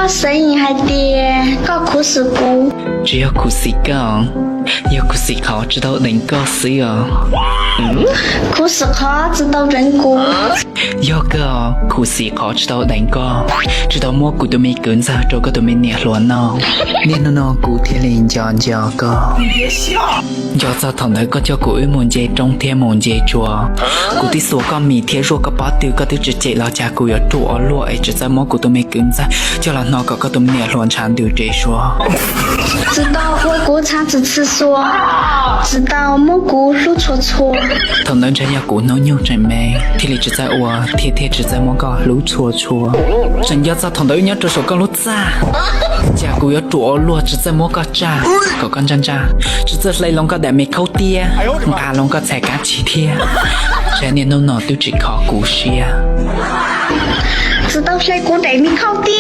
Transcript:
Xeev Yim hais tias koj khuv xim kuv. Tsis yog khuv xim koj, yog khuv xim qhov tsis tau deev koj xwb os. Khuv xim qhov tsis tau deev kuv. Yog koj khuv xim qhov tsis tau deev koj, tsis tau muab kuv tus me kwv ntxawg rau koj tus me niam hluas noj, niaj hnub no kuv thiaj li nco nco koj. Nco txog thaum ntawd koj coj kuv wb mus nce roob thiab mus nce tsuas, kuv twb xuas koj mis thiab zuaj koj pob tw, koj twb tsis cem los cas kuv yuav ruam ua luaj es tsis txawj muab kuv tus me kwv ntxawg coj los hno kom koj tus me niam hluas ntshav ntws res suab. Tsis tau ua kuv txha txwm txhij xuas, tsis tau muab kuv hlub txhua txhua. Thaum ntawd ntshe yog kuv hnub nyoog tseem me thiaj li tsis txawj ua thiab thiaj tsis txawj muab koj hlub txhua txhua. Tseem nco txog thaum ntawd wb nyob rau saum koj lub txaj, cas kuv yuav ruam ua luaj tsis txawj muab koj tsaj kom koj ntsaj ntsaj, tsis txawj hle loo koj daim me khaub tiab, nqa loo koj txhais kab chim thiab. Ntshe niaj hnub no twb tsis kho kuv siab. Tsis tau hle kuv daim me khaub tiab.